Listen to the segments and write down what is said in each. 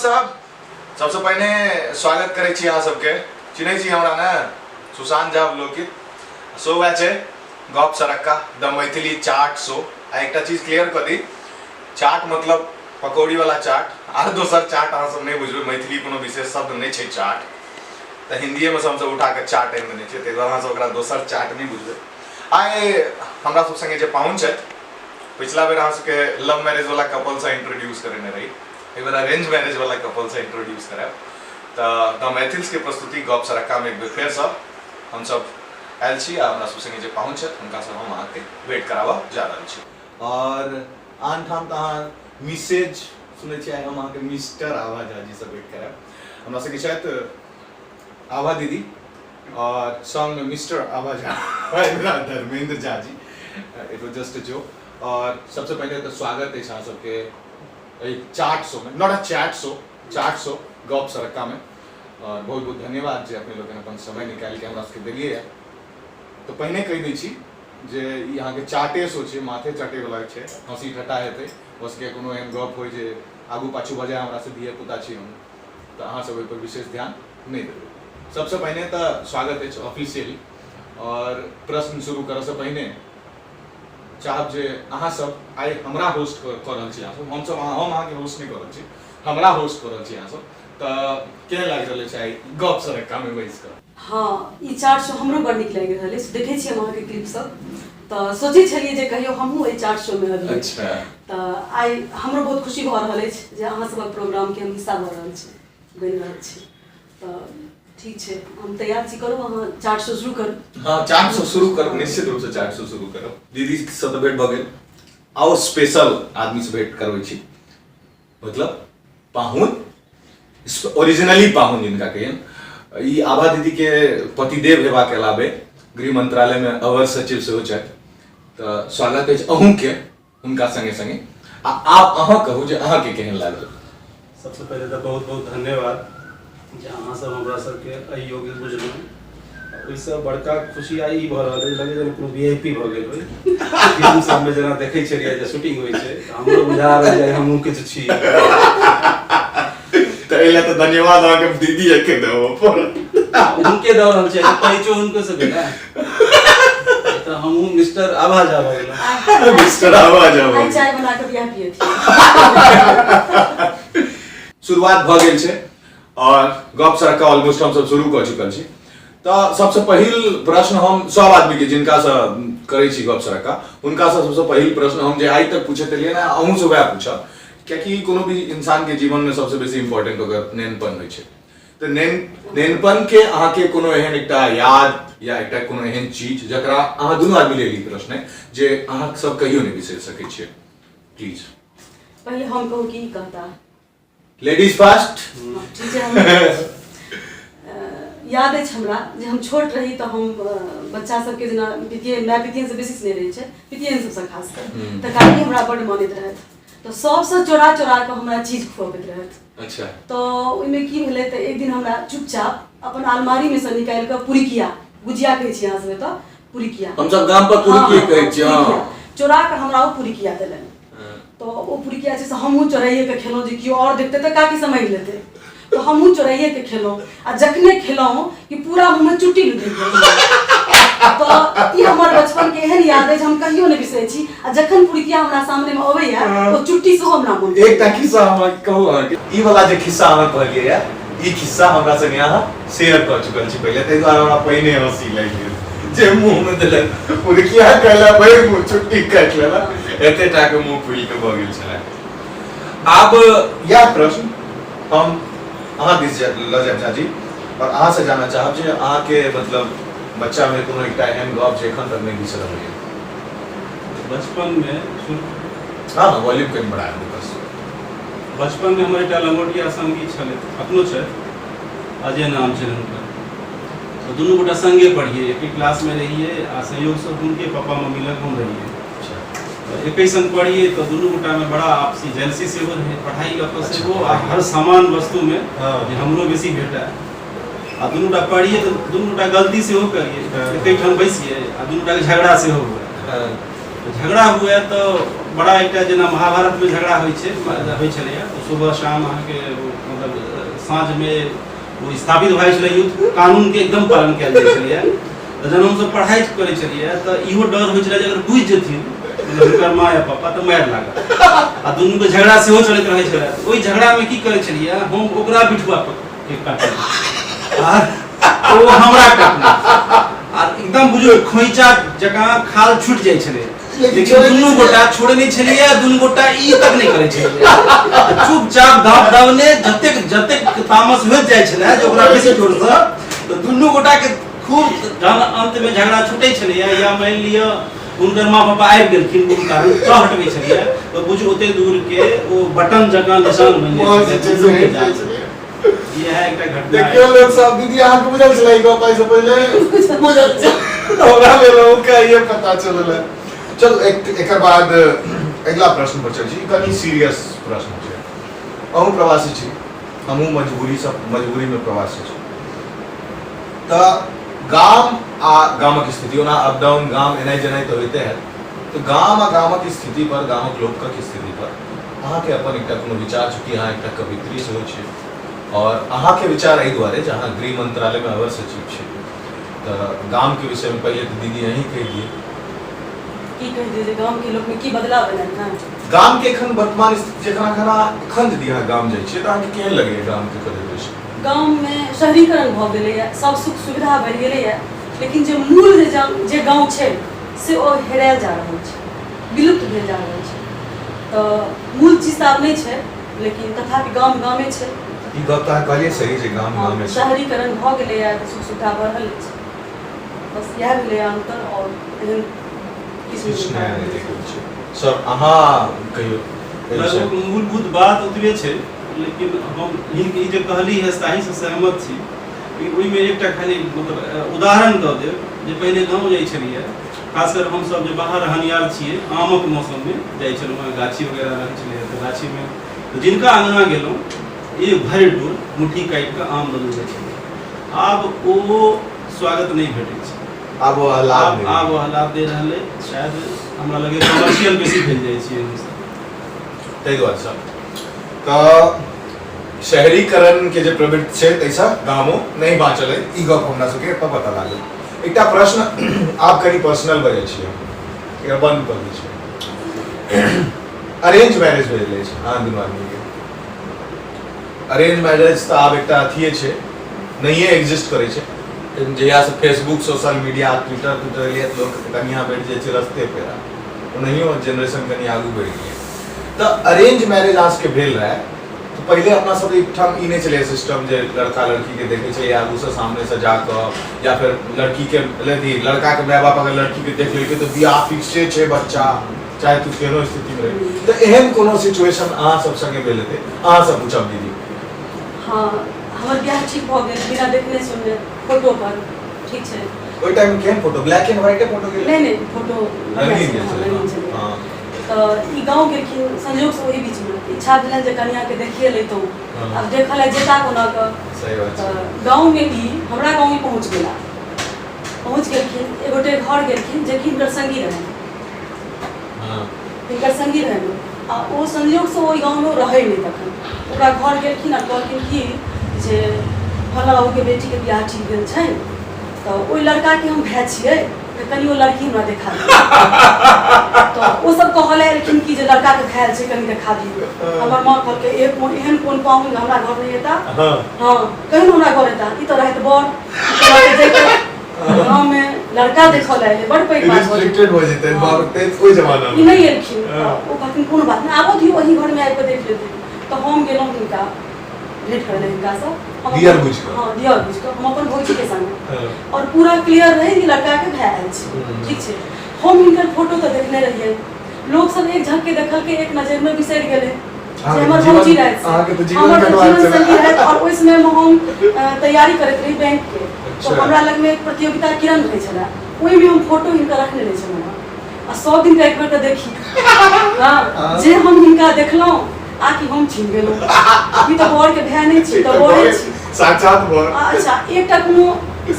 सब। सबसँ पहिने स्वागत करै छी अहाँ सबके। चिन्है छी हमरा ने? सुशांत झा अवलोकित। शो वएह छै गप सरक्का द मैथिली चाट शो। आ एकटा चीज क्लियर कऽ दी, चाट मतलब पकौड़ी वाला चाट, आर दोसर चाट अहाँ सब नहि बुझबै। मैथिली कोनो विशेष शब्द नहि छै चाट, तऽ हिन्दीएमे सँ हमसब उठा कऽ चाट आनि देने छियै, ताहि दुआरे अहाँ सब ओकरा दोसर चाट नहि बुझबै। आइ हमरा सब संगे जे पाहुन छथि, पिछला बेर अहाँ सबके लव मैरिज वाला कपल से इंट्रोड्यूस करेने रही, एहि बेर अरेंज मैरिज वाला कपल से इंट्रोड्यूस करायब। तऽ द मैथिल्स के प्रस्तुति गप सरक्का में एक बेर फेरसँ हमसब आयल छी आ हमरा सब संगे जे पाहुन छथि हुनकासँ हम अहाँके भेंट कराबऽ जा रहल छी। और आन ठाम तऽ अहाँ मिसेज सुनै छी, आइ हम अहाँके मिस्टर आभा झा जी से भेंट करायब। हमरा सबके छथि आभा दीदी और संग में mister Abha Jha, Dharmendra Jha ji. It was just a joke. और सबसे पहले तो स्वागत है अहाँ सबके एहि चाट शो में, not a chat show, chaat show गप सरक्का में। और बहुत बहुत धन्यवाद जे अपने लोगन अपन समय निकालि के हमरा सबके देलियै। तो पहिने कहि दै छी जे ई अहाँके चाटे शो छै, माथे चाटे वाला छै, हँसी ठट्टा हेतै, बस के कोनो एहन गप होइ जे आगू पाछू भऽ जाय, हमरा से धिया पुता छी हम, तऽ अहाँ सब ओहिपर विशेष ध्यान नहि देबै। सबसँ पहिने तऽ स्वागत अछि ऑफिशियली। और प्रश्न शुरू करऽसँ पहिने चाहब जे अहाँ सब आइ हमरा होस्ट कऽ रहल छी, अहाँ सब, हमसब हम अहाँके होस्ट नहि कऽ रहल छी, हमरा होस्ट कऽ रहल छी अहाँ सब, तऽ केहन लागि रहल अछि आइ गप सरक्का मे बैस कऽ? हँ, ई चाट शो हमरो बड़ नीक लागि रहल अछि। देखै छी हम अहाँके क्लिप सब, तऽ सोचै छलियै जे कहियो हमहूँ एहि चाट शो मे अबियै। तऽ आइ हमरो बहुत खुशी भऽ रहल अछि जे अहाँ सबक प्रोग्राम के हम हिस्सा भऽ रहल छी, बनि रहल छी। तऽ ठीक छै, हम तैयार छी, करू अहाँ चाट शो शुरू करू। हँ, चाट शो शुरू करू, निश्चित रूप से चाट शो शुरू करू। दीदी से तऽ भेंट भऽ गेल, आओ स्पेशल आदमी से भेंट करबै छी, मतलब पाहुन, ओरिजिनली पाहुन जिनका कहियन। ई आभा दीदी के पतिदेव हेबाक अलावे गृह मंत्रालय में अवर सचिव सेहो छथि, तऽ स्वागत अछि अहूँके हुनका संगे संगे। आ आब अहाँ कहू जे अहाँके केहन लागल? सबसँ पहिले तऽ बहुत बहुत धन्यवाद जे अहाँ सब हमरा सबके एहि योग्य बुझलहुँ। ओहिसँ बड़का खुशी आइ ई भऽ रहल अछि, लगै जेना कोनो वी I P भऽ गेल होइ। फिल्म सबमे जेना देखै छलियै जे शूटिंग होइ छै, तऽ हमरो बुझा रहल जे हमहूँ किछु छी। तऽ एहि लए तऽ धन्यवाद अहाँके दीदी के देबऽ पड़त। हुनके दऽ रहल छियै, परिचय हुनको से भेल तऽ हमहूँ मिस्टर आभा झा भऽ गेलहुँ। मिस्टर आभा झा भऽ आइ चाय बना कऽ बियाह पियथिन। शुरुआत भऽ गेल छै और गप सरक्का ऑलमोस्ट हम सब शुरू कऽ चुकल छी। तऽ सबसँ पहिल प्रश्न हम सब आदमी के जिनकासँ करै छी गप सरक्का, हुनकासँ सबसँ पहिल प्रश्न हम जे आइ तक पूछैत एलियै ने, अहूँसँ वएह पूछब, कियाकि कोनो भी इंसान के जीवन में सबसँ बेसी इम्पोर्टेंट ओकर नेनपन होइ छै। तऽ नेनपन के अहाँके कोनो एहन एकटा याद या एकटा कोनो एहन चीज जकरा अहाँ दुनू आदमी लेल ई प्रश्न है जे अहाँ सब कहियो नहि बिसरि सकै छियै, प्लीज। पहिले हम कहू कि ई कहता? Ladies first. ठीक छै। हम याद अछि हमरा जे हम छोट रही तऽ हम बच्चा सबके जेना पितियन, माय पितियन से बेसी स्नेह रहै छै, पितियन सबसँ खास कर, तऽ काकी हमरा बड्ड मानैत रहथि, तऽ सबसँ चोरा चोरा कऽ हमरा चीज खुअबैत रहथि। तऽ ओहिमे की भेलै तऽ एक दिन हमरा चुपचाप अपन अलमारीमे सँ निकालि कऽ पुरिकिया, गुजिया कहै छी अहाँ सब एतऽ पुरिकिया, हमसब गाम पर पुरिकिये कहै छियै। पुरिकिया। चोरा कऽ हमरा ओ पुरिकिया देलनि, तऽ ओ पुरिकिया छै से हमहूँ चोराइए कऽ खेलहुँ, जे केओ आओर देखतै तऽ काकी समझि लेतै, तऽ हमहूँ चोराइए कऽ खेलहुँ। आ जखने खेलहुँ कि पूरा मुँहमे चुट्टी लुधकि गेल। तऽ ई हमर बचपन के एहन याद अछि, हम कहियो नहि बिसरै छी। आ जखन पुरिकिया हमरा सामने मे अबैया, ओ चुट्टी सेहो हमरा मोन पड़ैया। एकटा खिस्सा हम अहाँके कहू, अहाँके ई वाला जे खिस्सा अहाँ कहलियै या, ई खिस्सा हमरा संगे अहाँ शेयर कऽ चुकल छी पहिले, ताहि दुआरे हमरा पहिने हँसी लागि गेल जे मुँह मे देलक पुरकिया, कहला भरि मुँह चुट्टी काटि लेलक, एते टा के मुँह फूलि के भऽ गेल छलै। आब इएह प्रश्न हम अहाँ दिस लऽ जायब झाजी, और अहाँ से जानऽ चाहब जे अहाँके मतलब बच्चा मे कोनो एकटा एहन गप जे एखन तक नहि बिसरल होइए। बचपन मे हँ हँ, वॉल्यूम कनि बढ़ा देबै बस। बचपन मे हमर एकटा लंगोटिया संगी छलै, अखनो छै, अजय नाम छलै हुनकर। तऽ दुनू गोटा संगे पढ़ियै, एके क्लास मे रहियै आ संयोगसँ हुनके पापा मम्मी लग हम रहियै, तऽ एके संग पढ़ियै, तऽ दुनू गोटामे बड़ा आपसी जेलसी सेहो रहै, पढ़ाइ लऽ कऽ सेहो आ हर सामान वस्तुमे जे हमरो बेसी भेटय। आ दुनू गोटा पढ़ियै तऽ दुनू गोटा गलती सेहो करियै, एके ठाम बैसियै आ दुनू गोटाके झगड़ा सेहो हुए। झगड़ा हुए तऽ बड़ा एकटा जेना महाभारतमे झगड़ा होइ छै, होइ छलैए, तऽ सुबह शाम अहाँके मतलब साँझमे ओ स्थापित भए जाइ छलै युद्ध, कानूनके एकदम पालन कयल जाइ छलैए। तऽ जहन हमसब पढ़ाइ करै छलियै तऽ इहो डर होइ छलै जे अगर बुझि जेथिन मतलब हुनकर माँ या पापा तऽ मारि लागत। आ दुनूके झगड़ा सेहो चलैत रहै छलै। ओहि झगड़ामे की करै छलियै, हम ओकरा बिठुआ के काटलियै आ ओ हमरा काटलक, आ एकदम बुझियौ खोइचा जकाँ खाल छूटि जाइ छलै, लेकिन दुनू गोटा छोड़े नहि छलियै, दुनू गोटा ई तक नहि करै छलियै, चुपचाप दाँत दाबने जतेक जतेक तामस होइत जाइ छलै जे ओकरा बेसी जोरसँ, तऽ दुनू गोटाके खूब जहन अन्तमे झगड़ा छूटै छलैए या मानि लिअ हुनकर माँ पापा आबि गेलखिन कोनो कारण तऽ हटबै छलियै, तऽ बुझू ओते दूरके ओ बटन जकाँ निशान बनि जाइ छलै दुनूके जान। इएह एकटा घटना। देखियौ लोक सब, दीदी अहाँके बुझल छलै ई गप एहिसँ पहिले? बुझल छल हमरा भेल हुनका ये पता चलल है। चलू एक एकर बाद अगिला प्रश्न पर चलै छी। कनि सीरियस प्रश्न छै। अहूँ प्रवासी छी, हमहूँ मजबूरीसँ मजबूरीमे प्रवासी छी, तऽ गाम आ गामक स्थिति ओना अप डाउन गाम एनाइ जेनाइ तऽ होइते हैत, तऽ गाम आ गामक स्थिति पर, गामक लोकक स्थिति पर अहाँके अपन एकटा कोनो विचार, चूँकि अहाँ एकटा कवित्री सेहो छी और अहाँके विचार एहि दुआरे जे अहाँ गृह मंत्रालयमे अवर सचिव छी, तऽ गामके विषयमे पहिले तऽ दीदी अहीं कहि दिअ। की कहि दिअ जे गामके लोकमे की बदलाव एलनि हँ? गामके एखन वर्तमान स्थिति, जखन अखन अहाँ एखन यदि अहाँ गाम जाइ छियै तऽ अहाँके केहन लगैए गामके परिदृश्य? गाममे शहरीकरण भऽ गेलैए, सब सुख सुविधा बढ़ि गेलैए, लेकिन जे मूल जे जे गाँव छै से ओ हेरायल जा रहल छै, विलुप्त भेल जा रहल छै। तऽ मूल चीज तऽ आब नहि छै, लेकिन तथापि गाम गामे छै। ई गप तऽ अहाँ कहलियै सही जे गाम गामे छै। शहरीकरण भऽ गेलैए तऽ सुख सुविधा बढ़ल अछि, बस इएह भेलैए अन्तर, आओर एहन किछु किछु नया नहि देखै छियै। सर अहाँ कहियौ एहि लगभग विषयमे। मूलभूत बात ओतबे छै, लेकिन हम हिनक ई जे कहली है ताहीसँ सहमत छी, लेकिन ओहिमे एकटा खाली मतलब उदाहरण दऽ देब जे पहिने गाँव जाइ छलियै, खासकर हमसभ जे बाहर रहनिहार छियै, आमक मौसममे जाइ छलहुँ हेँ, गाछी वगैरह रहै छलैए तऽ गाछीमे तऽ जिनका अङ्गना गेलहुँ एक भरि डोल मुट्ठी काटि कऽ आम दऽ जाइ छलै। आब ओ स्वागत नहि भेटै छै, आब ओ आह्लाद आब नहि। आब ओ आह्लाद नहि रहलै, शायद हमरा लगैए कमर्शियल बेसी भेल जाइ छियै हमसभ ताहि दुआरे सर। तऽ शहरीकरण के जे प्रवृत्ति छै ताहिसँ गामो नहि बाँचल अइ, ई गप हमरा सबके एतऽ पता लागल। एकटा प्रश्न आब कनि पर्सनल भऽ जाइ छियै, एकरा बंद कऽ दै छियै। अरेंज मैरिज भेल अछि अहाँ दुनू आदमीके। अरेंज मैरिज तऽ आब एकटा अथिए छै, नहिए एग्जिस्ट करै छै, लेकिन जहियासँ Facebook social media Twitter Twitter एलैए तऽ लोकके कनिया भेट जाइ छै रस्ते पेरा, ओनाहियो जेनरेशन कनि आगू बढ़ि गेलै। तऽ अरेंज मैरिज अहाँ सबके भेल रहए तऽ पहिले अपना सब एकठाम ई नहि छलै सिस्टम जे लड़का लड़कीके देखै छलै आगूसँ सामनेसँ जाकऽ, या फेर लड़कीके अथी लड़काके माय बाप अगर लड़कीके देख लेलकै तऽ बियाह फिक्से छै बच्चा, चाहे तू केहनो स्थितिमे रही। तऽ एहन कोनो सिचुएशन अहाँ सब संगे भेल हेतै? अहाँ सब पूछब दीदी। हँ, हमर बियाह ठीक भऽ गेल बिना देखने सुनने फोटो पर, ठीक छै। ओहि टाइम केहन फोटो, ब्लैक एंड व्हाइटे फोटो गेल? नहि नहि, फोटो रंगीन गेल छलै। रंगीन छलै। हँ। तऽ ई गाँव गेलखिन संजोगसँ, ओहि बीचमे इच्छा भेलनि जे कनिआँके देखिए लैतहुँ। हँ। आब देखऽ लए जेता कोना कऽ? सही बात छै। तऽ गाँवमे ई हमरा गाँव ई पहुँच गेला, पहुँच गेलखिन, एक गोटे घर गेलखिन जेकि हिनकर संगी रहनि। हँ। हिनकर संगी रहनि आ ओ संयोगसँ ओहि गाँवमे ओ रहै नहि तखन। ओकरा घर गेलखिन आ कहलखिन कि जे फल्लाँ बाबूके बेटीके बियाह ठीक भेल छनि, तऽ ओहि लड़काके हम भाय छियै, तऽ कनि ओ लड़की हमरा देखा दियौ। तऽ ओ सब कहऽ लए एलखिन कि जे लड़काके भाय छै, कनि देखा दियौ। हमर माँ कहलकै ए कोन एहन कोन पाहुन हमरा घर नहि एता। हँ। हँ, कहियो हमरा घर एता, ई तऽ रहथि बड़, ई तऽ लऽ कऽ जैतै। गाँवमे लड़का देखऽ लए एलै, बड़ पैघ बात भऽ जेतै। रिस्ट्रिक्टेड भऽ जेतै। हँ। बाप रे, ओहि जमाना ई मे नहि एलखिन। हँ। तऽ ओ कहलखिन कोनो बात नहि, आबऽ दियौ, ओही घरमे आबि कऽ देख लेतै। तऽ हम गेलहुँ हिनका भेंट करै लए हिनकासँ हम दियर बुझि कऽ। हँ, दियर बुझि कऽ, हम अपन भौजीके संगे। हँ। और पूरा क्लियर रहै कि लड़काके भाय आयल छै। हम्म। ठीक छै, हम हिनकर फोटो तऽ देखने रहियै, लोक सब एक झटके देखलकै, एक नजरिमे बिसरि गेलै जे अहाँके हमर जीवन- भौजी रहथि से। अहाँके तऽ जीवन हमर तऽ कटबाक जीवन छलै। संगी रहथि और ओहि समयमे हम तैयारी करैत रही बैंकके, तऽ अच्छा। हमरा लगमे एक प्रतियोगिता किरण रहै छलै, ओहिमे हम फोटो हिनकर रखने रहै छलहुँ हँ आ सब दिन एक बेर तऽ देखी। हँ, जे हम हिनका देखलहुँ आकि हम छीन गेलहुँ, ई तऽ बरके भाय नहि छी, तऽ बरे छी। साक्षात बर। अच्छा, एकटा कोनो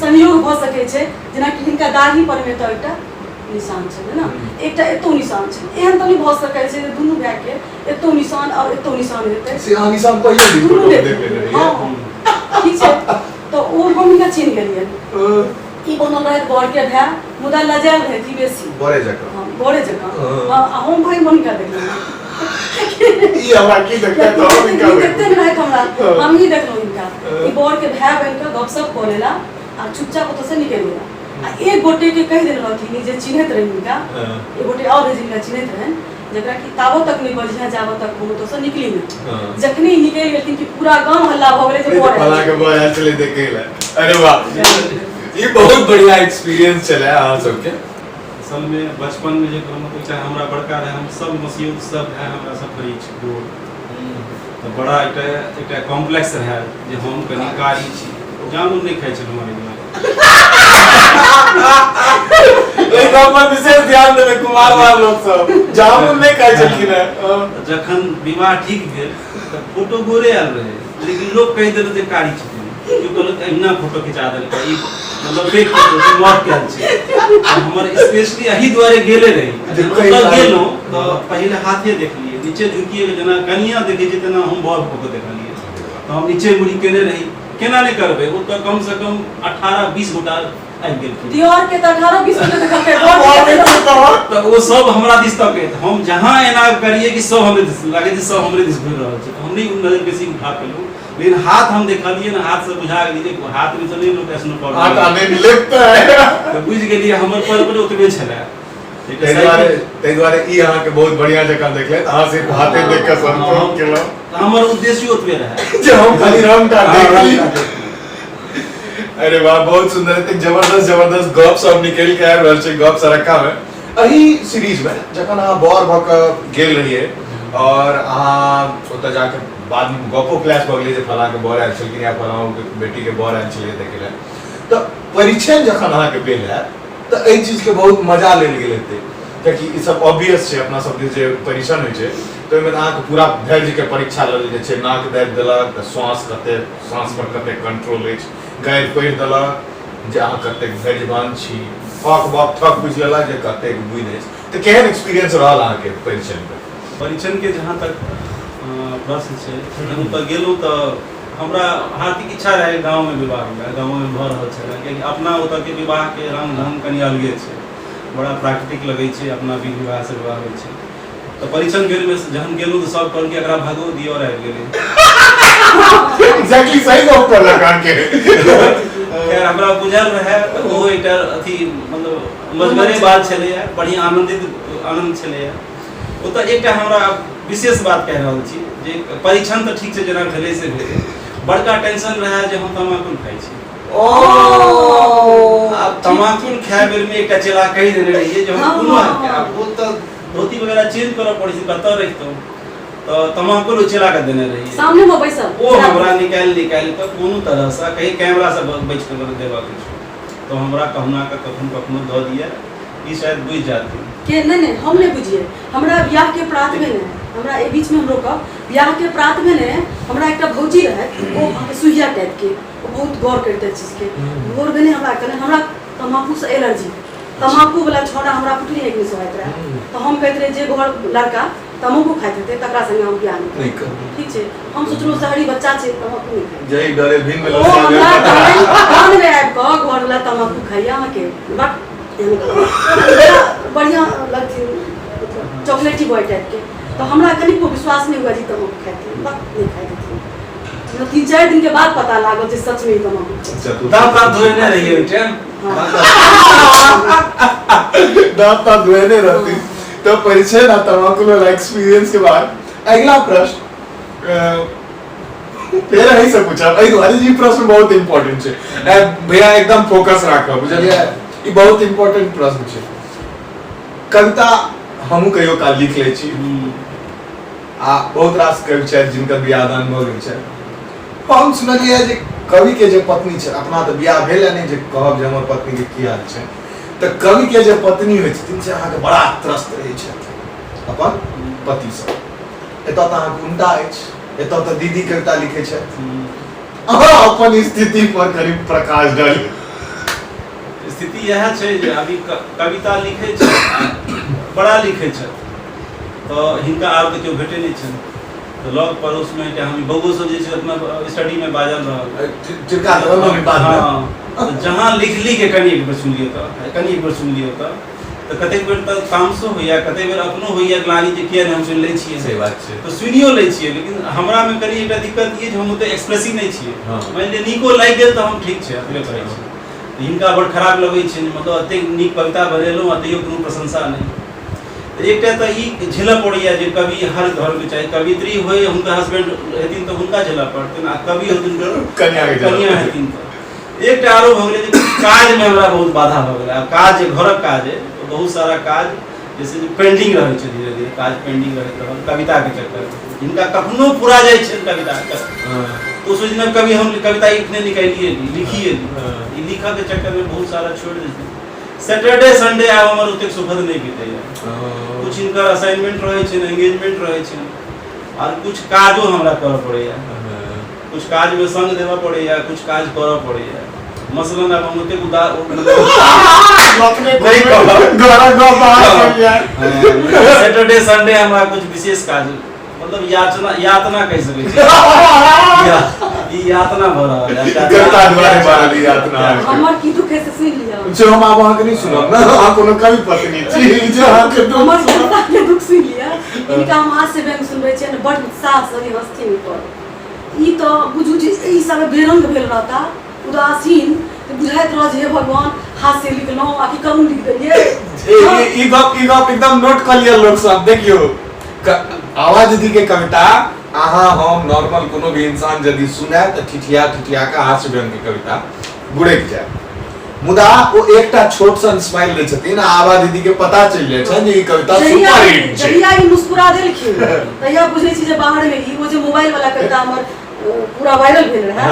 संयोग भऽ सकै छै, जेनाकि हिनका दाढ़ी पर मे तऽ एकटा निशान छलै ने, एकटा एतौ निशान छै। एहन तऽ नहि भऽ सकै छै जे दुनू भायके एतौ निशान आओर एतौ निशान हेतै। से अहाँ निशान पहिले दिन दुनू फोटो देख देख लेने रहियै? हँ, ठीक छै। तऽ ओ हम हिनका चिन्ह गेलियनि। ई बनल रहथि बरके भाय, मुदा लजायल रहथि ई बेसी। बड़े जकाँ। हँ, बड़े जकाँ। हँ। हँ, आ हम भाई हुनका देखलहुँ। ई हमरा की देखते तऽ हम हिनका ई देखते नहि रहथि हमरा। हँ। हमही देखलहुँ हिनका। हँ। ई बरके भाय बनि कऽ गपशप कऽ लेला आ चुपचाप ओतऽसँ निकलि गेला। आ एक गोटे के कहि देने रहथिन ई जे चिन्हैत रहनि हिनका। हँ। एक गोटे आओर रहै जिनका चिन्हैत रहनि, जकरा कि ताबत तक नहि बजिहे जाबत तक हम ओतऽसँ निकली नहि। हँ। जखने ई निकलि गेलखिन कि पूरा गाम हल्ला भऽ गेलै जे बर फला आयल के छै। बर आयल छलै देखै लए। अरे वाह, ई बहुत बढ़िया एक्सपीरियंस छलै अहाँ सबके। असल में बचपन में जे कहलहुँ तऽ एकटा हमरा बड़का रहै, हम सब मसियौत सब भाय हमरा सब फरीछ गोर, तऽ बड़ा एकटा एकटा कॉम्प्लेक्स रहै जे हम कनि कारी छी, जामुन नहि खाइ छलहुँ एहि दुआरे। एहि गप पर विशेष ध्यान देबै कुमार वाला लोक सब जामुन नहि खाइ छलखिन हेँ। तऽ जखन विवाह ठीक भेल तऽ फोटो गोरे आयल रहै, लेकिन लोक कहि देलक जे कारी छथिन। केओ कहलक अहिना फोटो खिंचा देलकै, ई मतलब फेक फोटो छै, मौत कयल छै। तऽ हमर स्पेशली एहि दुआरे गेले रही। जे जखन कहि ओतऽ कारी। गेलहुँ तऽ पहिले हाथे देखलियै, नीचे झुकिए कऽ जेना कनिया देखै छै तेना हम बर भऽ कऽ देखलियै। तऽ हम नीचे मुड़ी केने रही, केना नहि करबै, ओतऽ कमसँ कम 18-20 गोटा आबि गेलखिन। दियोर के तऽ 18-20 गोटे देखलकै, बर के तऽ ओ सब हमरा दिस तकैत, हम जहाँ एना करियै कि सब हमरे दिस लागै जे सब हमरे दिस घुरि रहल छै। तऽ हम नहि नजर बेसी उठा पेलहुँ, लेकिन हाथ हम देखलियै ने, हाथ से बुझा गेलियै जे हाथ में तऽ नहि लोक ऐसनो पाउडर हाथ लगेलकै। आने लिखता है। तऽ बुझि गेलियै हमर पर पर ओतबे छलै। ताहि दुआरे ताहि दुआरे ई अहाँके बहुत बढ़िया जकाँ देखलथि, अहाँ सिर्फ हाथे देख कऽ संतोष केलहुँ। हमर उद्देश्य ओतबे रहै जे हम खाली रंग टा देख हँ, ली। रंग टा देख ली। अरे वाह, बहुत सुंदर, एतेक जबरदस्त जबरदस्त गप सब निकलि के आबि रहल छै गप सरक्का में। एहि सीरीज में जखन अहाँ बर भऽ कऽ गेल रहियै और अहाँ ओतऽ जाके बाद में गपो क्लैश भऽ गेलै जे फलाँ के बर आयल छलखिन या फलाँ बेटी के बर आयल छलै देखै लए, तऽ परिछन जखन अहाँके भेल हैत तऽ एहि चीजके बहुत मजा लेल गेल हेतै, कियाकि ई सब ऑब्वियस छै अपना सबके जे परिछन होइ छै तऽ ओहिमे तऽ अहाँके पूरा धैर्यके परीक्षा लेल जाइ छै। नाक दाबि देलक तऽ श्वास कते, श्वास पर कते कंट्रोल अछि, गारि पढ़ि देलक जे अहाँ कतेक धैर्यवान छी, फक बक ठक बुझि लेलक जे कतेक बुद्धि अछि। तऽ केहन एक्सपीरियंस रहल अहाँके परिछनके? परिछनके जहाँ तक प्रश्न छै, जखन ओतऽ गेलहुँ तऽ हमरा हार्दिक इच्छा रहै गाँवमे विवाह हुए, गाँवमे भऽ रहल छलै, कियाकि अपना ओतऽके विवाहके रङ्ग ढङ्ग कनि अलगे छै, बड़ा प्राकृतिक लगै छै, अपना विध विवाहसँ विवाह होइ छै। तऽ परिछन बेरमे जहन गेलहुँ तऽ सब कहलकै एकरा भगो दियौ, आबि गेलै। एग्जैक्टली सही गप कहलक अहाँके। खैर हमरा बुझल रहै तऽ ओहो एकटा अथी मतलब मजगरे बात छलैए, बढ़िआँ आनन्दित आनन्द छलैए। ओतऽ एकटा हमरा विशेष बात कहि रहल छी जे परीक्षण तऽ ठीक छै जेना भेलै से भेलै, बड़का टेंशन रहै जे हम तमाकुल खाइ छी। ओ आब तमाकुल खाय बेरमे एकटा चेला कहि देने रहियै जे हम कोनो आब ओ तऽ धोती वगैरह चेंज करऽ पड़ै छै, कतऽ रहितहुँ, तऽ तमाकुल ओ चेला के देने रहियै सामने में बैसल। ओ हमरा निकालि निकालि कऽ कोनो तरहसँ कहीं कैमरासँ बचि कऽ देबऽके छै तऽ हमरा कहुना कऽ कखनो कखनो दऽ दिअ, ई शायद बुझि जाथिन। के नहि नहि, हम नहि बुझियै। हमरा बियाह के प्रात भेने, हमरा एहि बीचमे हम रोकब, बियाह के प्रात भेने हमरा एकटा भौजी रहथि, ओ अहाँके सुइया टाइपके, ओ बहुत गौर करितै चीजके। भोर भेने हमरा कहलनि, हमरा तम्बाकूसँ एलर्जी, तम्बाकूवला छौड़ा हमरा फुटनी एक नहि सोहाइत रहए, तऽ हम कहैत रही जे घर लड़का तम्बाकू खाइत हेतै तकरा संगे हम बियाह नहि करब। ठीक छै, हम सोचलहुँ शहरी बच्चा छै, तम्बाकू नहि खाइ। जय डरे भिन्न ओ हमरा कहलनि कानमे आबि कऽ घरवला तम्बाकू खाइए अहाँके, बट बड़ा बढ़िआँ लगथिन, मतलब चॉकलेटी बॉय टाइपके, तऽ हमरा कनिको विश्वास नहि हुए जे तम्बाकू खाइथिन, बक नहि खाइ देथिन। हमरा 3-4 दिनके बाद पता लागल जे सचमे ई तम्बाकू खाइ छै। दाँत ताँत धोएने रहियै ओहि टाइम? दाँत ताँत धोएने रहती। तऽ परिचय ना तम्बाकू वाला एक्सपीरियंस के बाद अगला प्रश्न फेर एहि से पूछब, एहि दुआरे जे ई प्रश्न बहुत इम्पोर्टेंट छै। भैया एकदम फोकस राखब, बुझलियै, ई बहुत इम्पोर्टेंट प्रश्न छै। कविता हमहूँ कहियो काल लिख लै छी आ बहुत रास कवि छथि जिनकर बियाह दान भऽ गेल छनि। हम सुनलियै जे कवि के जे पत्नी छै, अपना तऽ बियाह भेल नहि जे कहब जे हमर पत्नी के की हाल छै, तऽ कवि के जे पत्नी होइ छथिन से अहाँके बड़ा त्रस्त रहै छथि अपन पतिसँ। एतऽ तऽ अहाँके उल्टा अछि, एतऽ तऽ दीदी कविता लिखै छथि। अहाँ अपन स्थिति पर करीब प्रकाश डाली। स्थिति इएह छै जे अभी कविता लिखै छै, बड़ा लिखै छथि, तऽ हिनका आर तऽ केओ भेटै नहि छनि। तऽ लग पड़ोसमे एकटा हम बौओ सब जे छै अपना स्टडीमे बाजल रहल। चिड़का देबै मम्मी बादमे। हँ, तऽ जहाँ लिख लिख के कनि एक बेर सुनि लियौ, तऽ कनि एक बेर सुनि लियौ, तऽ कतेक बेर तऽ तामसो होइया, कतेक बेर अपनो होइया ग्लानि जे किया नहि हम सुनि लै छियै। सही बात छै। तऽ सुनियो लै छियै, लेकिन हमरामे कनि एकटा दिक्कत ई जे हम ओते एक्सप्रेसिव नहि छियै। मानि लिअ नीको लागि गेल तऽ हम ठीक छै अपने कहै छी। तऽ हिनका बड़ खराब लगै छै, मतलब एतेक नीक कविता बनेलहुँ आ तैयो कोनो प्रशंसा नहि। तऽ एकटा तऽ ई झेलऽ पड़ैया जे कवि हर घरमे, चाहे कवित्री होइ, हुनकर हस्बैंड हेथिन तऽ हुनका झेलऽ पड़तनि, आ कवि होथिन तऽ कनियाके झेलऽ कनिया हेथिन। तऽ एकटा आरो भऽ गेलै जे काजमे हमरा बहुत बाधा भऽ गेलै। आब काज जे घरक काज अइ, बहुत सारा काज जैसे जे पेंडिंग रहै छै, धीरे धीरे काज पेंडिंग रहैत रहल कविताके चक्करमे। जिनका कखनो पूरा जाइ छनि कविता तऽ ओ सोचने कभी हम कविता एखने निकालिए ली, लिखिए ली। ई लिखऽके चक्करमे बहुत सारा छोड़ि दै छथिन। सैटरडे संडे आब हमर ओतेक सुखद नहि बीतैया। कुछ हिनकर असाइनमेंट रहै छनि, एंगेजमेंट रहै छनि, आर कुछ काजो हमरा करऽ पड़ैया। कुछ काजमे संग देबऽ पड़ैया, कुछ काज करऽ पड़ैया। मसलन आब हम ओतेक उदार नहि कहब। सैटरडे संडे हमरा कुछ विशेष काज, मतलब याचना, यातना कहि सकै छी। ई यातना भऽ रहल है। कविता द्वारे भऽ रहल यातना। हमर की दुख है से सुनि लिअ। जे हम आब अहाँके नहि सुनब ने, अहाँ कोनो कवि पत्नी छी जे अहाँके दुख। हमर कविता के दुख सुनि लिअ। हिनका हम हास्य व्यंग सुनबै छियनि, बड़ उत्साहसँ हँसथिन। पर ई तऽ बुझू जे एहि समय बेरंग भेल रहता, उदासीन, तऽ बुझाइत रहत जे हे भगवान, हास्य लिखलहुँ आ कि करुण लिख देलियै। ई गप एकदम नोट कऽ लिअ लोक सब। देखियौ, आभा दीदी के कविता अहाँ हम नॉर्मल कोनो भी इंसान यदि सुनय तऽ ठिठिया ठिठिया कऽ हास्य व्यंग के कविता गुड़कि जाय, मुदा ओ एकटा छोट सन स्माइल लै छथिन आ आभा दीदी के पता चलि जाइ छनि जे ई कविता जहिया सुपर हिट छै। जहिया ई मुस्कुरा देलखिन तहिया बुझै छी जे बाहर में ई ओ जे मोबाइल वाला कविता हमर पूरा वायरल भेल रहै,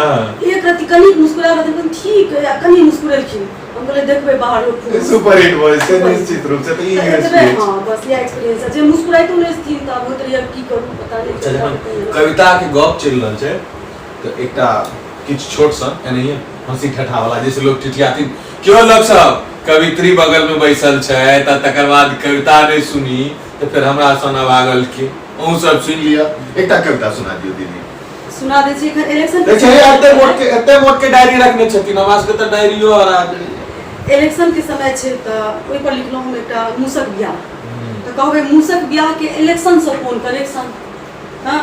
एक रति कनिक मुस्कुरा रहथिन, ठीक है, आ कनि मुस्कुरेलखिन, हम कहलियै देखबै बाहर लोक खूब। सुपर हिट भऽ जेतै निश्चित रूप से। तऽ ई तऽ एतबे एक्सपीरियंस। हँ, बस इएह एक्सपीरियंस है जे मुस्कुराइतो नहि छथिन तऽ आब होइत रहैए की करू, पता नहि। अच्छा, जखन कविता के गप चलि रहल छै तऽ एकटा किछु छोट सन एनाहिए हंसी ठठा वाला, जैसे लोग ठिठियाथिन क्यों, लोग सब कवित्री बगल में बैसल छै तऽ तकर बाद कविता नहि सुनी तऽ फेर हमरा सन अभागल के। अहूँ सब सुनि लिअ, एकटा कविता सुना दियौ दीदी। सुना दै छी। एखन इलेक्शन देखिए, एते मोट के, एते मोट के डायरी रखने छथिन, हमरा सबके तऽ डायरियो हरा गेलै। इलेक्शन के समय छै तऽ ओहि पर लिखलहुँ हम एकटा मूसक बियाह। तऽ कहबै मूसक बियाह के इलेक्शन से कोन कनेक्शन? हाँ,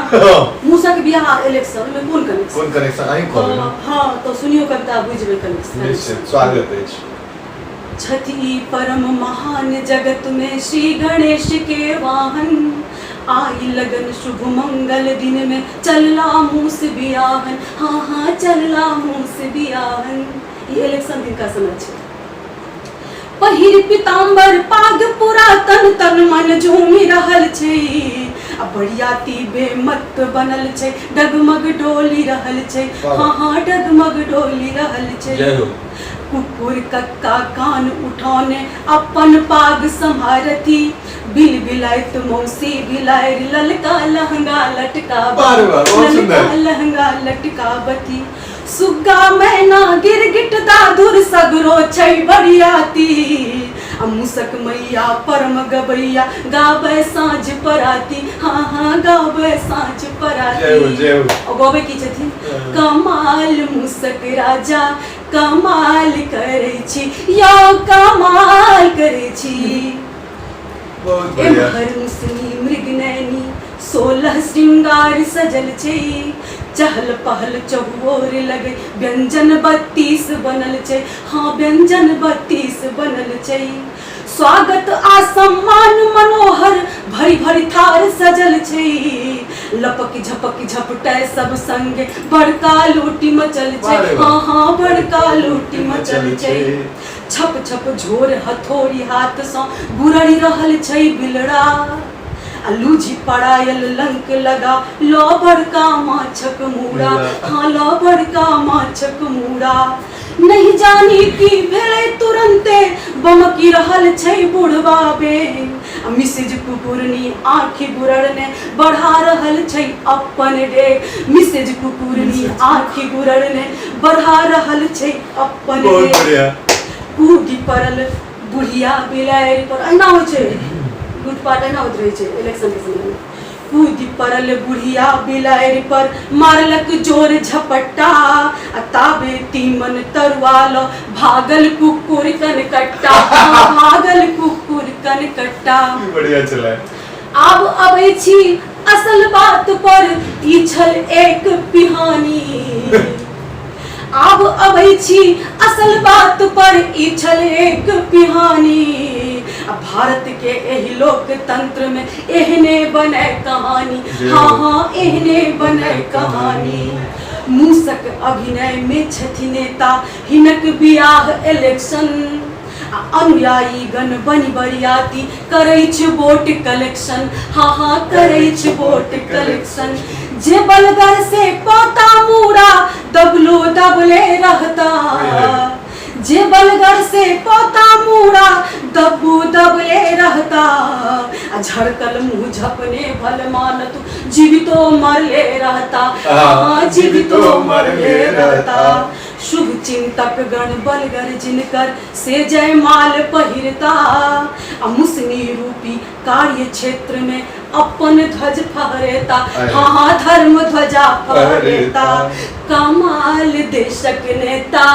मूसक बियाह आ इलेक्शन में कोन कनेक्शन? कोन कनेक्शन, अहीं कहबै ने। हँ, तऽ सुनियो कविता, बुझबै कनेक्शन। निश्चित, स्वागत अछि। छथि ई परम महान जगत में श्री गणेश के वाहन, आई लगन शुभ मंगल दिन में चलला मूस बियाहन, हाँ हाँ चलला मूस बियाहन। ई इलेक्शन दिन का समय छै। पहिर पीताम्बर पाग पुरातन तन मन झूमि रहल छै, आ बरियाती बेमत बनल छै, डगमग डोली रहल छै, हाँ हाँ डगमग डोली रहल छै। जय हो। कुकुर कक्का कान उठौने अपन पाग सम्हारथि, बिल बिलाइत मौसी बिलारि ललका लहंगा वाह रे वाह, लटकाबथि, बहुत ललका सुंदर। लहंगा लटकाबथि। सुग्गा मैना गिरगिट दादुर सगरो छै बरियाती, आ मुसक मैया परम गबैया गाबै साँझ पराती, हाँ हाँ गाबै साँझ पराती। जय हो, जय हो। आ गबै की छथिन? कमाल मुसक राजा कमाल करै छी यौ, कमाल करै छी। बहुत बढ़िया। एम्हर मुसनी मृगनैनी 16 श्रृंगार सजल छै, चहल पहल चहुओर लगे, व्यंजन 32 बनल छै, हाँ व्यंजन 32 बनल छै। स्वागत आ सम्मान मनोहर भरि भरि थार सजल छै, लपक झपक झपटै सब संगे बड़का लूटी मचल छै, वाह रे वाह। हाँ हाँ बड़का लूटी मचल छै। छप छप झोर हथौड़ी हाथ सँ गुररि रहल छै बिलड़ा, आ लूझी पड़ायल लंक लगा लो बड़का माछक मूड़ा, हाँ लो बड़का माछक मूड़ा। नहीं जानी की भेलै तुरंते बमकि रहल छै बुढ़वा बेन, आ मिसेज कुकुरनी आँखि गुरड़ने बढ़ा रहल छै अपन डेग, मिसेज कुकुरनी आँखि गुरड़ने बढ़ा रहल छै अपन बहुत डेग। बढ़िया। कूदि पड़ल बुढ़िया बिलाड़ि पर। अहिना होइ छै लूटपाट, अहिना होइत रहै छै इलेक्शन के समय में। कूदि पड़ल बुढ़िया बिलाड़ि पर, मारलक जोर झपट्टा, आ ताबे तीमन तरुआ ल भागल कुकुर कनकट्टा, भागल कुकुर कनकट्टा। बढ़िया चला है। आब अबै छी असल बात पर, ई छल एक पिहानी। आब अबै छी असल बात पर, ई छल एक पिहानी। आ भारत के एहि लोकतंत्र में एहने बने कहानी, हाँ हाँ एहने बने कहानी। मूसक अभिनय में छथि नेता, हिनक बियाह इलेक्शन, आ अनुयायी गण बनि बरियाती करैछ वोट कलेक्शन, हाँ हाँ करैछ वोट कलेक्शन। जे बलगर से पोता मूड़ा दबलो दबले रहता, जे बलगर से पोता मूड़ा दब्बू दबले रहता, आ झड़कल मुँह झपने भल मानत जीवितो मरले रहता, हाँ जीवितो मरले रहता। शुभ चिंतक गण बलगर जिनकर से जयमाल पहिरता, आ मुसनी रूपी कार्य क्षेत्र में अपन ध्वज फहरेता, हाँ हाँ धर्म ध्वजा फहरेता। कमाल देशक नेता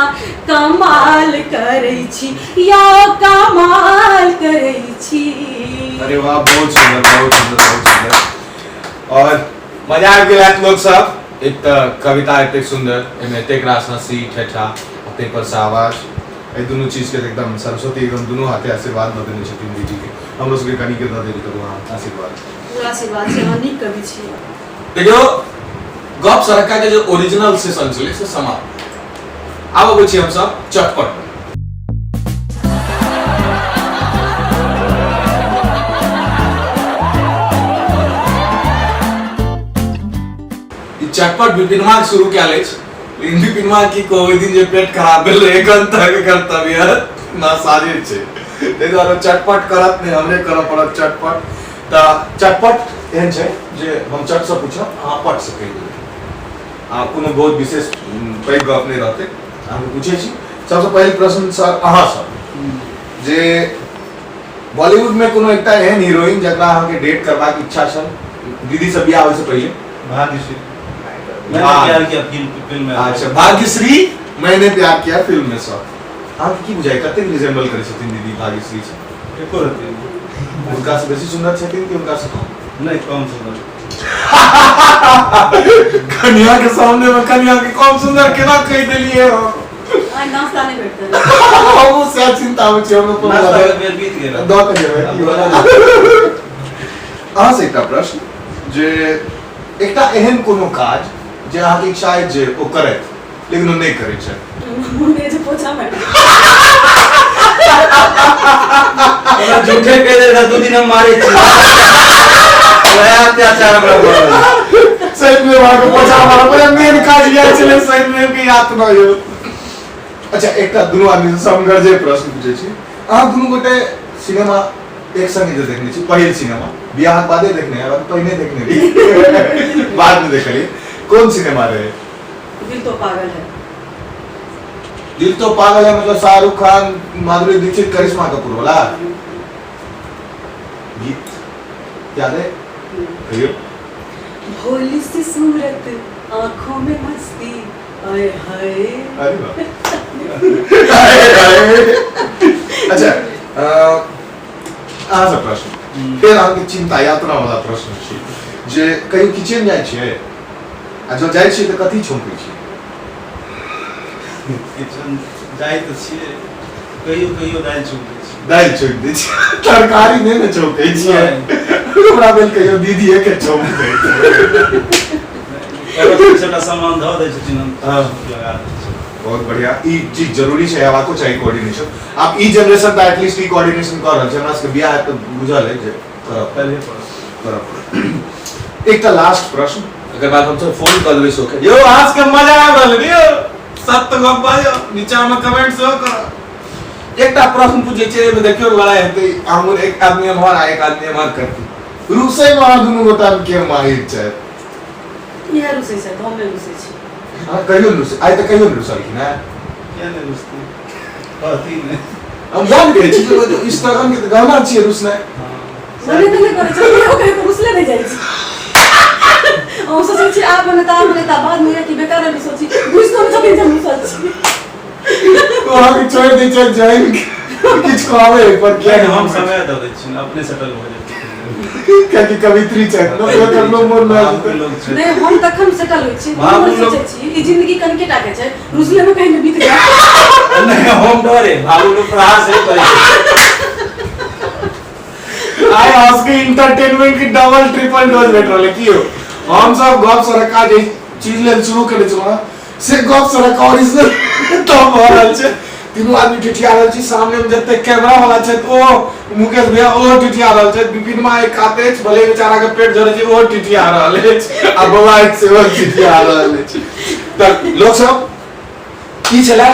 कमाल करै छी, या कमाल करै छी। अरे वाह, बहुत सुंदर, बहुत सुंदर, बहुत सुंदर। और मजा आबि गेल हैत लोक सब। एक तऽ कविता एतेक सुंदर, एहिमे एतेक रास हंसी ठेठा आ ताहि पर से आवाज, एहि दुनू चीज के एकदम सरस्वती एकदम दुनू हाथे आशीर्वाद दऽ देने छथिन दीदी के। हमरो सबके कनिके दऽ देल करू अहाँ आशीर्वाद। पूरा आशीर्वाद छै, अहाँ नीक कवि छी। देखियौ, गप सरक्का के जे ओरिजिनल सेशन छलै से समाप्त। आब अबै छी हमसब चटपट में। ई चटपट विपिनमा के शुरू कयल अछि, लेकिन विपिनमा की कहू, ओहि दिन जे पेट खराब भेल रहै, एखन तक एकर तबियत नासाजे छै, ताहि दुआरे चटपट करत नहि, हमरे करऽ पड़त चटपट। तऽ चटपट एहन छै जे हम चटसँ पूछब, अहाँ पटसँ कहि देबै, आ कोनो बहुत विशेष पैघ गप नहि रहतै। अहाँके पूछै छी सबसँ पहिल प्रश्न सर अहाँसँ, जे बॉलीवुड में कोनो एकटा एहन हीरोइन जकरा अहाँके डेट करबाक इच्छा छल दीदी से बियाह होइसँ पहिले? भाग्यश्री। मैंने प्यार किया फिल्म, फिल्म में। अच्छा, भाग्यश्री मैंने प्यार किया फिल्म में। सर अहाँके की बुझाइ, कतेक रिजेम्बल करै छथिन दीदी भाग्यश्री से? एको रत्ती नहि। हुनका से बेसी सुंदर छथिन कि हुनका से कम? नहि, कम सुंदर। कनिया के सामने में कनिया के कम सुंदर केना कहि देलियै हम? आइ नाश्ता नहि भेटतै। हमहूँ सएह चिंता होइ छै हमरो। नाश्ता के बेर बीत गेल। दऽ के जेबै। अहाँ से एकटा प्रश्न, जे एकटा एहन कोनो काज जे अहाँके इच्छा अछि जे ओ करथि, लेकिन ओ नहि करै छथि? मेज पोछा मारि। हमरा झूठे कहि दे, 2 दिन हम मारै छी, वएह अत्याचार हमरा भऽ रहल अछि। सही में अहाँके पोछा मारऽ पड़े, मेन काज इएह छलै, सही में के यातना यौ। अच्छा, एकटा दुनू आदमी से समगर्जे प्रश्न पूछै छी। अहाँ दुनू गोटे सिनेमा एक संगे जे देखने छी, पहिल सिनेमा बियाहक बादे देखने हैब, पहिने देखने रही, बाद में देखलियै, कोन सिनेमा रहे? दिल तो पागल है। दिल तो पागल है मतलब शाहरुख खान, माधुरी दीक्षित, करिश्मा कपूर वाला गीत याद है? कहियो। भोली सी सूरत, आंखों में मस्ती, आय हाय। अरे वाह, हाय हाय। अच्छा, अहाँ से प्रश्न फेर अहाँके चिंता यात्रा वाला प्रश्न छी, जे कहियो किचन जाइ छियै, आ जँ जाइ छियै तऽ कथी छौंकै छियै? किचन जाइ तऽ छियै, कहियो कहियो दालि छौंकै छियै। दालि छौंक दै छियै, तरकारी नहि ने छौंकै छियै? हमरा भेल कहियो दीदीए के छौंक दै। सबटा सामान धऽ दै छथिन, हम लगा दै छियै। बहुत बढ़िया, ई चीज जरूरी छै, हेबाको चाही कोऑर्डिनेशन। आब ई जनरेशन तऽ एटलीस्ट ई कोऑर्डिनेशन कऽ रहल छै। हमरा सबके बियाह हैत तऽ बुझल है जे करब पहिले पड़त, करब। एकटा लास्ट प्रश्न, एकर बाद हमसब फोन कऽ देबै शो के। यौ, अहाँ सबके मजा आबि रहल है यौ? सत्य गप बाजो, नीचा में कमेंट सेहो करब। एकटा प्रश्न पूछै छियै, एहिमे देखियौ लड़ाइ हेतै, आंगुर एक आदमी एम्हर आ एक आदमी एम्हर करतै। रुसै मे अहाँ दुनू गोटा मे के माहिर छथि? इएह रुसै छथि, हम नहि रुसै छी। अहाँ कहियो नहि रुसै? आइ तऽ कहियो नहि रुसलखिन हेँ। किया नहि रुसतै? कहती नहि। हम जान कहै छी जे स्त्रगण के तऽ गहना छियै रुसनाइ। मने तऽ नहि करै छै, कहियो कहियो रुसले रहि जाइ छी। हम सोचै छी आब बनेता आब बनेता, बादमे होइए कि बेकार हम सोची, बुझितो नहि छथिन जे हम रुसल छी। ओ अहाँके छोड़ि दै छथि जानि किछु कहबै पर किया नहि, हम समय दऽ दै छियनि, अपने सेटल भऽ जेतै। कियाकि कवित्री छथि, कखनो मोन भऽ भावुक जेतै। लोक छथि। नहि, हम तखन सेटल होइ छी, हम भावुक लोक। सोचै छी ई जिंदगी कनिके टा के छै, रुसले मे कहीं ने बीत जाए। नहि, हम डरे भावुक लोक प्रहार से करै छै। आइ अहाँ इंटरटेनमेंट के डबल ट्रिपल डोज भेट रहल है। की हो, हम सब गप सरक्का जे चीज लेल शुरू केने छलहुँ से गप सरक्का ओरिजिनल तब भऽ रहल छै। तीनू आदमी ठिठिया रहल छी, सामने में जते कैमरा वाला छथि ओ मुकेश भैया ओहो ठिठिया रहल छथि, विपिन मा एक कात अछि, भले बेचारा के पेट झरै छै ओहो ठिठिया रहल अछि, आ बौआ एक सेहो ठिठिया रहल अछि। तऽ लोक सब की छलै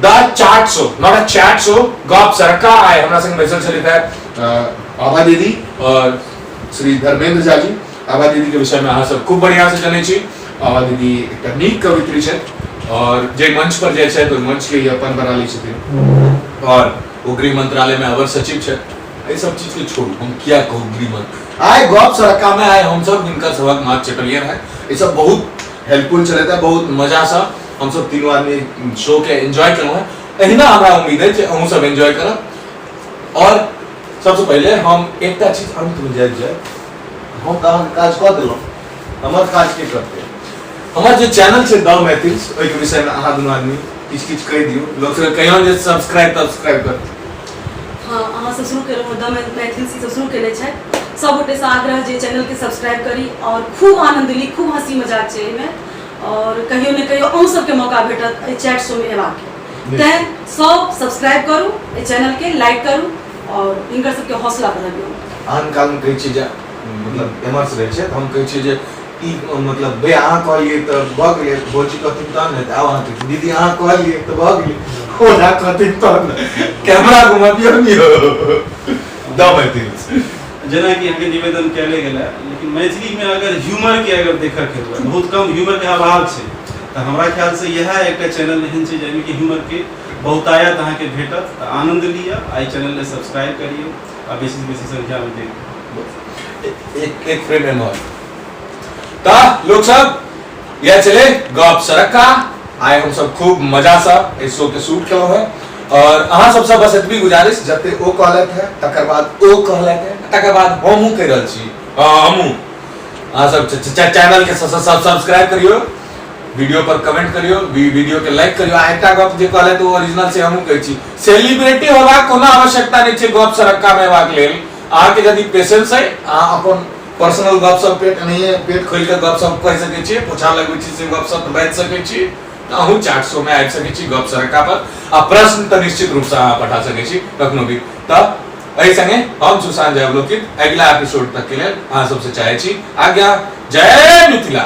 the chat show, not a chat show, गप सरक्का। आइ हमरा संग बैसल छलथि है आभा दीदी और श्री धर्मेंद्र झा जी। आभा दीदी के विषय में अहाँ सब खूब बढ़िया से जनै छी। आभा दीदी एकटा नीक कवित्री छथि और जे मंच पर जाइ छथि ओहि मंच के ही अपन बना लै छथिन और ओ गृह मंत्रालय में अवर सचिव छथि। एहि सब चीज के छोड़ू, हम किया कहू गृह मंत्र। आइ गप सरक्का में आइ हम सब हिनकर सबक माथ चटलियन है। ई सब बहुत हेल्पफुल छलथि है, बहुत मजा से हम सब तीनों आदमी शो के एंजॉय केलहुँ हैं। एहिना हमरा उम्मीद है जे अहूँ सब एंजॉय करब। और सबसे पहिले हम एकटा चीज अंत में जाइत जाइत, हम तऽ अहाँके काज कऽ देलहुँ, हमर काज के करतै? हमर जे चैनल छै द मैथिल्स, ओहिके विषयमे अहाँ दुनू आदमी किछु किछु कहि दियौ लोक सबके, कहियौ जे सब्सक्राइब तब्सक्राइब करतै। हँ, अहाँ सब शुरू केलहुँ द मैथिल्स, ई सब शुरू केने छथि। सब गोटेसँ आग्रह जे चैनलके सब्सक्राइब करी और खूब आनंद ली, खूब हंसी मजाक छै एहिमे और कहियो ने कहियो अहूँ सबके मौका भेटत एहि चैट शोमे अयबाक, तैँ सब सब्सक्राइब करू एहि चैनलके, लाइक करू और हिनकर सबके हौसला बढ़बियौ। आन कालमे कहै छियै जे मतलब एम्हरसँ रहै छै तऽ हम कहै छियै जे ई मतलब भैया अहाँ कहलियै तऽ भऽ गेलै, भौजी कहथिन तहन ने, आब अहाँ कहै दीदी अहाँ कहलियै तऽ भऽ गेलै, ओना कहथिन तहन ने, कैमरा घुमबियौ ने यौ द मैथिल। जेनाकि अहाँके निवेदन कयले गेलै, लेकिन मैथिलीमे अगर ह्यूमरके अगर देखऽके हुए, बहुत कम ह्यूमरके अभाव छै, तऽ हमरा ख्यालसँ इएह एकटा चैनल एहन छै जाहिमे कि ह्यूमरके बहुतायत अहाँके भेटत। तऽ आनन्द लिअ, एहि चैनलके सब्सक्राइब करियौ आ बेसीसँ बेसी संख्यामे देखू। एक एक फ्रेम एम्हर। तऽ लोक सब यह चले गप सरक्का। आइ हम सब खूब मजा से एहि शो के शूट केलहुँ हैं और अहाँ सबसँ बस एतबी गुजारिश, जते ओ कहलथि है तकर बाद ओ कहलथि है तकर बाद हमहूँ कहि रहल छी, हमहूँ अहाँ सब चैनल के सब्सक्राइब करियौ, वीडियो पर कमेंट करियौ, वीडियो के लाइक करियौ। आ एकटा गप जे कहलथि ओ ओरिजिनल से हमहूँ कहै छी, सेलिब्रिटी होबाक कोनो आवश्यकता नहि छै गप सरक्का मे हेबाक लेल। अहाँके यदि पेशेंस अइ, अहाँ अपन पर्सनल गप सब पेट एनाहिए पेट खोलि कऽ गप सब कहि सकै छी, पोछा लगबै छी से गप सब बाजि सकै छी, तऽ अहूँ चाट शो मे आबि सकै छी गप सरक्का पर आ प्रश्न तऽ निश्चित रूपसँ अहाँ पठा सकै छी कखनो भी। तऽ एहि संगे हम सुशांत जय अवलोकित अगिला एपिसोड तक के लेल अहाँ सबसँ चाहै छी आज्ञा। जय मिथिला।